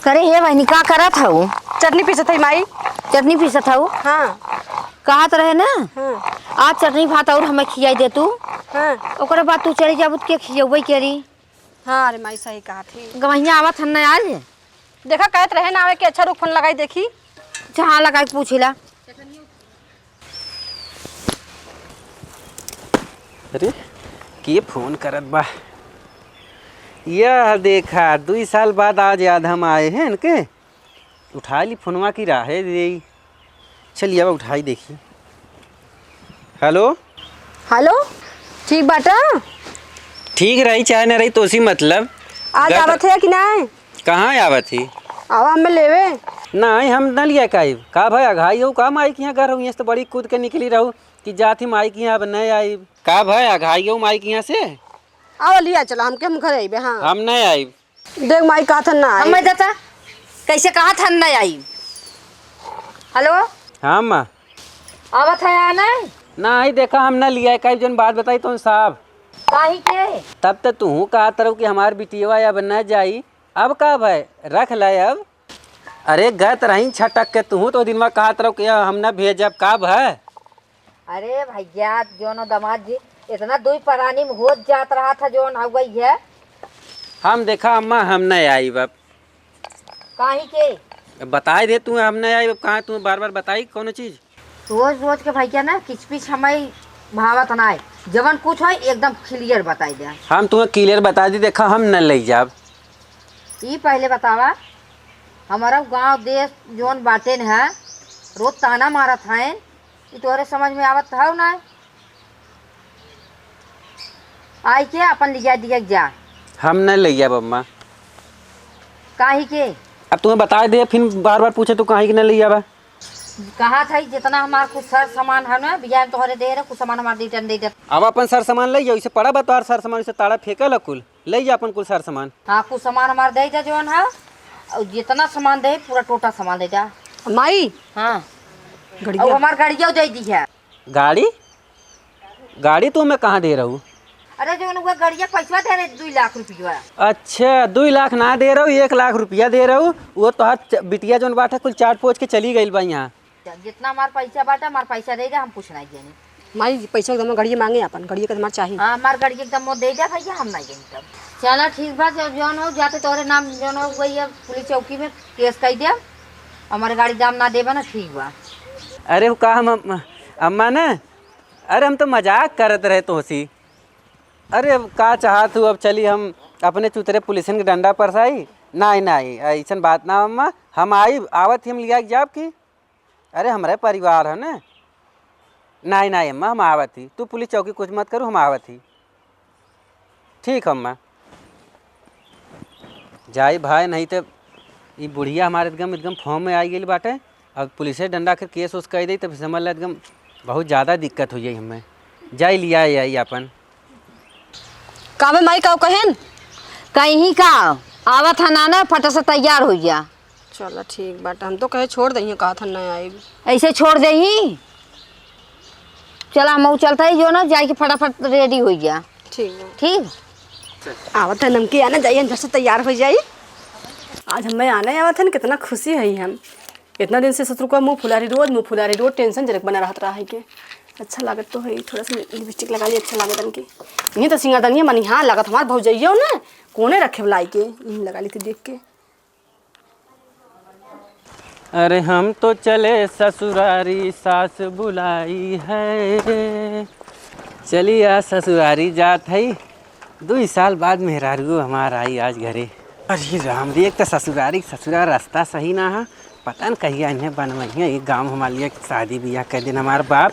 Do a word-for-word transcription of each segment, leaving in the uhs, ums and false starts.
करे हे बहिनी, का करत हऊ? चटनी पीसत हई माई। चटनी पीसत हऊ? हाँ। कहत रहे ना, हाँ। आज चटनी भात और हमें खियाई दे तू। हाँ। ओकरे बाद तू चली जाबू त के खियउबे करी? हाँ रे माई, सही कहत ही। गवहिया आवत हन ना आज? देखा, कहत रहे ना आवे के, अच्छा रुक, फोन लगाई देखी। अच्छा, हाँ, लगाई के पूछी ला। अरे, के फोन करत बा? यह देखा, दुई साल बाद आज याद हम आए हैं इनके। उठाई ली फोनवा की राहे देई। चलिए, अब उठाई देखी। हेलो। हेलो, ठीक बाटा? ठीक रही चाहे न रही, तोसी मतलब। आज गत- आवत है कि नाहीं? कहाँ आवत ही? आवा हमें लेवे। नाहीं, हम न लिया के आइब। का भाई, अघाई हो का माई के यहाँ घर हो, यहाँ से तो बड़ी कूद के निकली रहू कि जात ही माई के यहाँ, अब न आइब। का भाई, अघाई हो माई के यहाँ से? आवा लिया चला हमके, हम घर आइबे, हाँ। हम न आइब। देख माई, कहत हन ना आई। हमें देता, कैसे कहत हन ना आई? हेलो? हाँ, माँ। आवत है या नहीं? नाहीं, देखा, हम ना लिया, कई जन बात बताई तो साहब। काहे के? तब तो तू कहत रहू कि हमार बिटिया अब न जाई, अब का भय, रख ले अब। अरे, गत रही छटक के, तू तो दिन में कहत रहू कि हम न भेजब, का भय? अरे भैया, जोन दमाद जी, इतना दुई परानी में होत जात रहा था, जोन हो गई है। हम देखा अम्मा, हम नहीं आइब अब। काहे के? अब बताई दे तू, हम नहीं आइब अब, कहाँ तू बार बार बताई कौनो चीज? रोज रोज के भैया ना किचपिच हमें भावत ना है, जवन कुछ है एकदम क्लियर बताई दे। हम तुम्हें क्लियर बता दी, देखा हम न ले जाब। ई पहले बतावा, हमारा गांव देश जोन बाटे न है, रोज ताना मारत हैं, ई तोहरे समझ में आवत हौ ना? आई के अपन लिया दिया जा। हम नहीं ले जाब अम्मा। काहे के? अब तुम्हें बता दे, फिर बार बार पूछे तो काहे के नहीं ले जाबा? कहा था जितना हमार कुछ सर सामान है ना, बियाह में तोहरे दे रहे, कुछ सामान हमार रिटर्न दे दे। अब अपन सर सामान ले जाओ, इसे पड़ा बा तोहार सर सामान, इसे ताड़ा फेंकल कुल। ले जा अपन कुल सार सामान। हाँ, कुछ सामान हमार दे जा जवन है, और जितना सामान दे, पूरा टोटल सामान दे जा। माई। हाँ। गड़िया। और हमार गाड़िया दे दी है। गाड़ी? गाड़ी तू हमें कहाँ दे रहू? अरे, जवन हुआ गाड़िया पैसा दे रहे, दुई लाख रुपया। अच्छा, दुई लाख ना दे रहू, एक लाख रुपया दे रहू। वो तोहार च-, बिटिया जवन बाटे, कुल चाट पोच के चली गइल बा यहाँ। जितना हमार पैसा बाटे, हमार पैसा दे दे, हम कुछ नहीं देनी। माई, पैसा एकदम गड़िया मांगे अपन, गड़िया के हमार चाही। हाँ, हमार गड़िया एकदम वो दे दे भैया, हम नहीं देनी तब। चला ठीक बा, जब जौन हो जाते तोहरे नाम जौन हो गई है, पुलिस चौकी में केस कर दे, हमारे गाड़ी दाम ना देबा ना, ठीक बा। अरे वो का हम अम-, अम्मा ना, अरे हम तो मजाक करत रहे तोहसी। अरे अब का चाहत हूँ, अब चली हम अपने चुतरे पुलिसन के डंडा परसाई? नाहीं, नाहीं, ऐसन बात ना अम्मा, हम आई, आवत ही हम लिया के जाब की। अरे, हमरे परिवार है न। नाहीं, नाहीं, अम्मा, हम आवत ही। तू पुलिस चौकी कुछ मत करू, हम आवत ही। ठीक, अम्मा। जाई भाई, नहीं त ई बुढ़िया हमारे एकदम, एकदम फॉर्म में आई गइल बाटे। अब पुलिसे डंडा के केस उस कह दे, तब समझ ले एकदम बहुत ज्यादा दिक्कत हो जाई हमें। जाई लिया आई अपन। का बे माई, का कहेन? कहीं का, आवत है ना, ना, फट से तैयार हो जा। चला ठीक बाटे, हम तो कहे छोड़ दही, कहा था ना आइब। ऐसे छोड़ दही? चला, हम चलता ही जो ना, जाए के फटाफट रेडी हो जा। ठीक बा। ठीक। आवत है नमकी आना, जाइए, हम झट से तैयार हो जाई। आज हमें आने आवत है ना, कितना खुशी है हम। इतना दिन से ससुर का मुंह फुला रही, रोज मुंह फुला रही, रोज टेंशन जनक बना रहत रहा है के। अच्छा लागत तो है, थोड़ा सा लिपस्टिक लगा ली, अच्छा लागत इनकी। इन्हीं तो सिंगार दनिया मनी, हाँ, लागत हमार भौजइयो ने कोने रखे वाला आई के, इन्हीं लगा ली थी देख के। अरे हम तो चले ससुरारी, सास बुलाई है। चलिया ससुरारी जात है। दुई साल बाद मेहरारू हमार आई आज घरे। अरे राम रे, एक तो ससुरारी, ससुरार रास्ता सही ना है, पता न कहिया इन्हें बनवइया। एक गाँव हमारे लिए शादी बियाह कर दिन हमार बाप।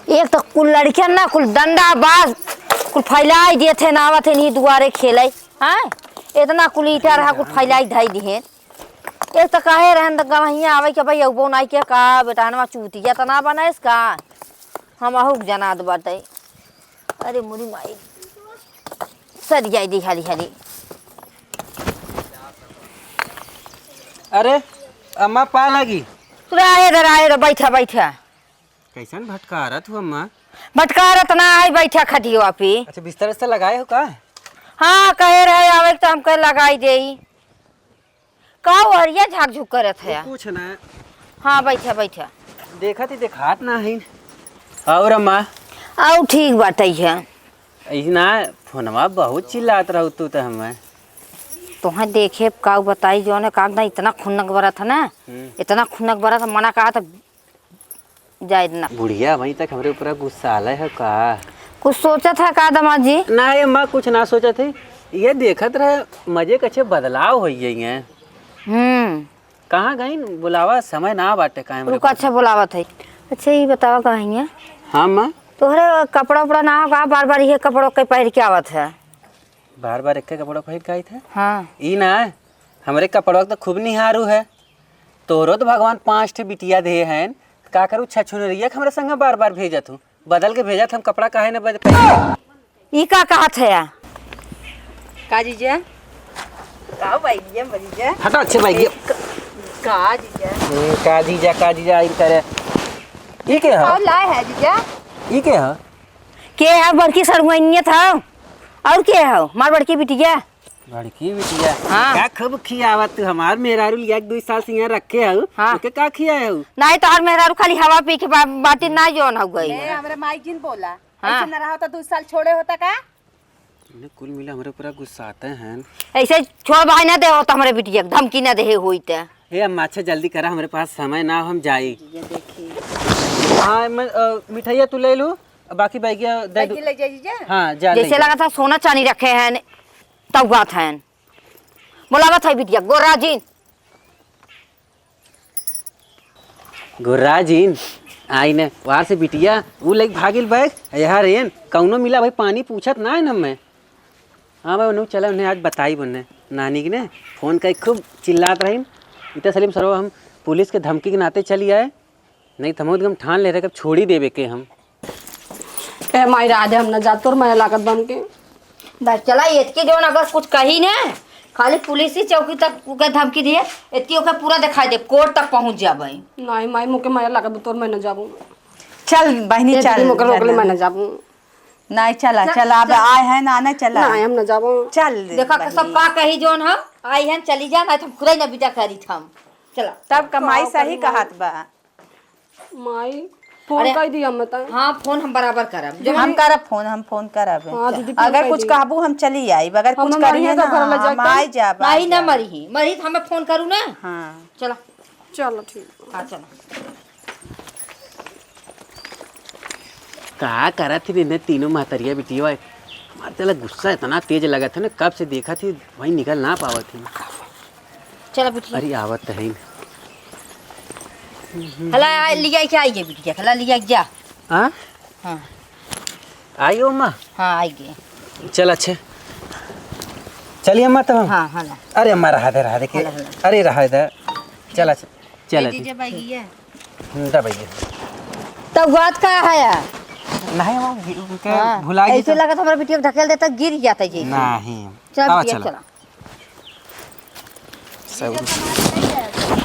एक तो कुल लड़कियन ना, कुल डंडा बाज, कुल फैलाई देत है, ना आवत है, नहीं दुआरे खेले। हाँ, इतना कुल ईटा रहा, कुल फैलाई धई दिहे। एक तो कहे रहन त गवहिया आवे के भाई, अउबो नाई के का, बेटा, हनवा चूतिया त ना बनाइस का? हम अहू के जनात बाटे। अरे मोरी माई, सर जाई दी हाली हाली। अरे अम्मा, पा लगी। रहे दे, रहे दे, बैठा, बैठा। कैसन भटकारत हो अम्मा? भटकारत ना है, बैठा खटिया पे। अच्छा, बिस्तर उस्तर लगाए हो का? हाँ, कहे रहे आवे के तो हम कहे लगाई देई। का ओहरिया झाक झुक करत है? कुछ ना। हाँ, बैठा, बैठा। देखा थी, देखात ना है। और अम्मा? आउ ठीक बाटै है। ऐसे ना, फोनवा बहुत चिल्लात रहू तू तो हमें। तोहें देखे का बताई, जौन है काम ना, इतना खुन्नक बरत है ना, हम्म। इतना खुन्नक बरत है, मना कहा तो जाए ना। बुढ़िया अबहीं तक हमरे ऊपर गुस्साले है का? कुछ सोचत है का दामाद जी? ना ये माँ, कुछ ना सोचत है। ये देखत रहे मजे के अच्छे बदलाव हो गई है। हम्म। कहाँ गईन? बुलावा, समय ना बाटे का हमरे रुका, पास। अच्छा बुलावत है। अच्छा ये बतावा कहाँ है? हाँ माँ। तोहरे कपड़ा उपड़ा ना होगा, बार बार ये कपड़ों के पहन के आवत है। बार बार एक कपड़ा पहन के आई थे? हाँ। ई ना, हमरे कपड़वा तो खूब निहारू है। तोहरो तो भगवान पाँच ठे बिटिया दे हैं, का करू छछुनरिया के हमरे संगे बार बार भेजत हूँ, बदल के भेजत हम कपड़ा काहे न बद-, पहने? ई का कहत है? का जीजा? का भाई जीजा, भाई जीजा? हटा अच्छे भाई जीजा। का, का जीजा? हम्म, का जीजा, का जीजा, इन करे। ई के ह? का लाए है जीजा? ई के ह? के है? बड़की सड़ुआइनिया था। और के है? मार बड़की बिटिया। बड़की बिटिया। हाँ। का खूब खियावत तू, हमार मेहरारू लिया के दू साल से यहाँ रखे हऊ, हाँ। ओके का खियाए हऊ? नहीं, तोहर मेहरारू खाली हवा पी के बा-, बाटी ना जौन हो गई। ए, हमरे माई जिन बोला। हाँ। ऐसे न रहा तो दू साल छोड़े होता का? इन्हें कुल मिला हमरे पूरा गुस्साते हैं। ऐसे छोड़ भाई ना दे हो तो हमरे बिटिया के धमकी ना दे होई ते। ए अम्मा, अच्छा जल्दी करा, हमरे पास समय ना, हम जाई। ये देखी। हाँ, मैं, अ, मिठाइया तू ले लू, बाकी बैगिया दे दू। बैगी ले जाई जीजा? हाँ, जा ले जैसे जा। लगा था सोना चांदी रखे हैं, तब बात है। बोलावत है बिटिया, गोराजिन। गोराजिन, आई ने, वार से बिटिया, ऊ लेके भागिल बैग, यहाँ रेन, कौनो मिला भाई, पानी पूछत ना है न मैं। हाँ भाई, उन्हें चला, उन्हें आज बताई बन्ने, नानी के ने, फोन कई खूब चिल्लात रहीन, इतना सलीम सरवा हम पुलिस के धमकी के नाते चली आए, नहीं तो हम एकदम ठान ले रहे कि अब छोड़ी देवे के हम। ए माई, राधे, हम न जा, तोर मया लागत बा हमके। बस चला, इतकी जौन अगर कुछ कही ने, खाली पुलिस ही चौकी तक ओके धमकी दिए, इतकी ओके पूरा दिखाई दे, कोर्ट तक पहुँच जाबे। नहीं माई, मोके मया लागत बा, तोर मैं न जाबू। चल बहिनी, ए चल, दीदी, मोके रोक ले, चल। मैं न जाबू। नहीं, चला, चल, चला, अब चल। आए हैं ना, ना, चला। नहीं, हम न जाबू। चल देखा, बहिनी। सब का कही जौन हम, आई हैं, चली जा, नहीं तो हम खुदे न विदा करी हम। चला। तब कमाई का सही करी माई? कहत बा। माई, फोन अरे, कर दिया हम बताएं। हाँ, फोन हम बराबर करब। जो हम हम करब फोन, हम फोन करब। हाँ, दीदी, फोन अगर कर कुछ दिया। कहबू, हम चली आइब। अगर हम कुछ हम करिए मरिए ना, तो घर ले हम जाके। आइ जाब, नहीं, आइ ना जाब। मरी ही, मरी तो हमें फोन करू ना। हाँ। चला। चलो, ठीक। हाँ, चलो। का करत ही इन्हें तीनों महतरिया बिटिया? हमार चला गुस्सा इतना तेज लगत है ना, कब से देखत ही, वहीं निकल ना पावत ही। चला बिटिया। अरे आवत त है। हला, आ, लिया के आई है बिटिया, हला लिया के जा। हाँ? हाँ। आई हो अम्मा? हाँ, आई गए। चल अच्छे। चलिए अम्मा तब हम। हाँ, हला। अरे अम्मा रहा दे, रहा दे के। हला, हला। अरे रहा दे। चल अच्छे। चल ए अच्छे। जीजा बैगिया। हम्म, दा बैगिया। तब बात का है? नहीं अम्मा, गि-, उनके हाँ, भुला गई ऐसे तो। लगत हमारा बिटिया ढकेल देता, गिर जाता जी। नहीं। चल आवा, बिटिया, चला। चला। सब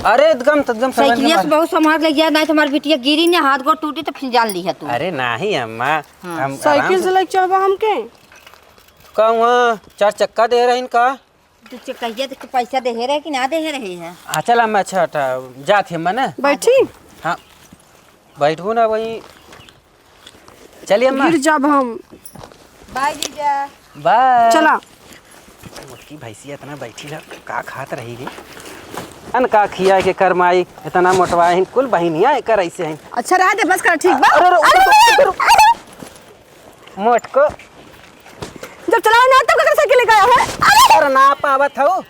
अरे एकदम, एकदम समझ में साइकिलिया से मार। बहुत संभाल के गया, नहीं तो हमारी बिटिया गिरी ने, हाथ गोड़ टूटी तो फिर जान ली है तू। अरे नहीं अम्मा, हाँ। हम साइकिल आराम से से। लेके चलबा हमके? का वहाँ चार चक्का दे रहे इनका? तू चक्कैया तो पैसा दे रहे कि ना दे रहे है? हाँ, चल अम्मा, अच्छा हटा, जात ही अम्मा ना। बैठी? हाँ। बैठबो ना वही। चलिए अम्मा। गिर जाब हम। बाय जीजा। बाय। चला। मोटकी भैंसिया इतना बैठी ला, का खात रही रे? अन का खिया के करमाई, इतना मोटवा है, कुल बहिनिया एकर ऐसे हैं। अच्छा रहा दे, बस कर, ठीक बा। अरे, अरे, अरे, अरे, अरे, अरे। मोटको। जब चलावे ना तब ककर साइकिल लेके आया है? अरे! अरे ना पावत हऊ।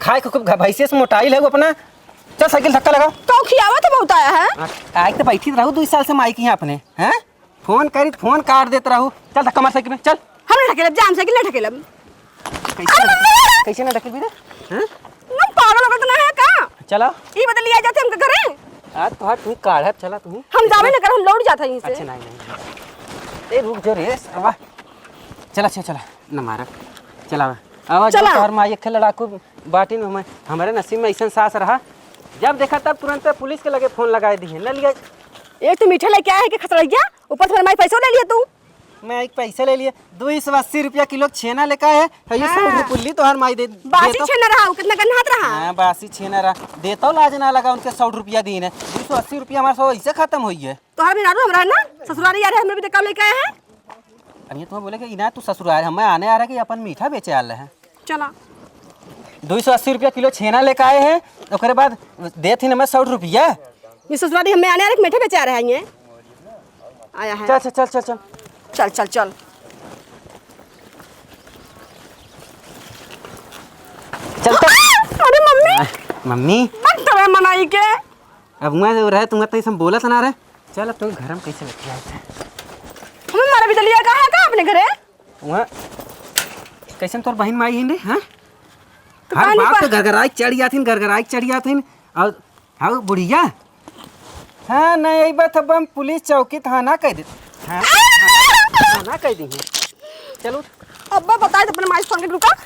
खाए के खूब घ-, भैंसिया से मोटाइल है वो अपना। चल साइकिल धक्का लगा। तो खियावा तो बहुत आया है। आ, आइ तो बैठी रहू दू साल से माई के यहाँ अपने, हैं? फोन करी तो फोन काट देत रहू। चल धक्का मार साइकिल में, चल। हम ना ढकेलब, जा हम साइकिल ना ढकेलब। कैसे ना, कैसे ना ढकेलबी रे? हैं? तुम पागल हो गए तो ना है का? चला। ई बदल लिया जाते हमके घरे। आज तो हट, तुही काढ़ब, चला तुही। हम जावे ना कर, हम लौट जाता यहीं से। अच्छा, नहीं, नहीं, नहीं। ए, रुक जो रे, सरवा। चला, चला, चला, न मारा। चला, आवा, आवा, चला। जो तोहर माई एक ठे लड़ाकू बाटिन, हम, हमारे नसीब में ऐसन सास रहा। जब देखा तब तुरंत पुलिस के लगे फोन लगाए दिए, न लिया। एक तो मीठे लेके आए है कि खसड़ैया, ऊपर से हमारे माई पैसो ले लिया तू। मैं एक पैसे ले लिए, दुई सौ अस्सी रुपया किलो छेना लेकर आए है। ये हाँ। सौ रुपये पुल्ली तोहार माई दे, बासी देतो। छेना रहा, वो कितना गन्हात रहा। हाँ, बासी छेना रहा, देतो लाज ना लगा उनके सौ रुपया दीन है। दुई सौ अस्सी रुपया हमारे सौ ऐसे खत्म हुई है। तोहार मेहरारू हमरा है ना, ससुरारी आ रहे, हमरा भी तो काम लेके आए हैं। अब ये तुम्हें बोले कि इना तू ससुरार, हम आने आ रहा कि अपन मीठा बेचे आ रहे हैं। चला। दुई सौ अस्सी रुपया किलो छेना लेके आए हैं, ओकरे बाद देत ही ना मैं सौ रुपया। ये ससुरारी हमें आने आ रहे कि मीठा बेचे आ रहे हैं ये। आया है। चल, चल, चल, चल, चल। चल, चल, चल। चल तो। अरे मम्मी। मम्मी। बंद तो है मनाई के। अब वहाँ रहे, तुम तो ऐसे बोलत ना रहे। चल, अब तो घर में कैसे बैठे आए थे? हमें मारा बिजलिया का है का अपने घरे? वहाँ कैसे तोर बहन माई हिन रे, हाँ? तो हर कहानी बात पर तो गरगराई चढ़ जाथिन, गरगराई चढ़ जाथिन। और हाँ, बुढ़िया। हाँ, नहीं, यही बात अब हम पुलिस चौकी थाना कह दे। हाँ, थाना कह दी। चलो। अब्बा बताए तो अपने माई से फोन करके रुका।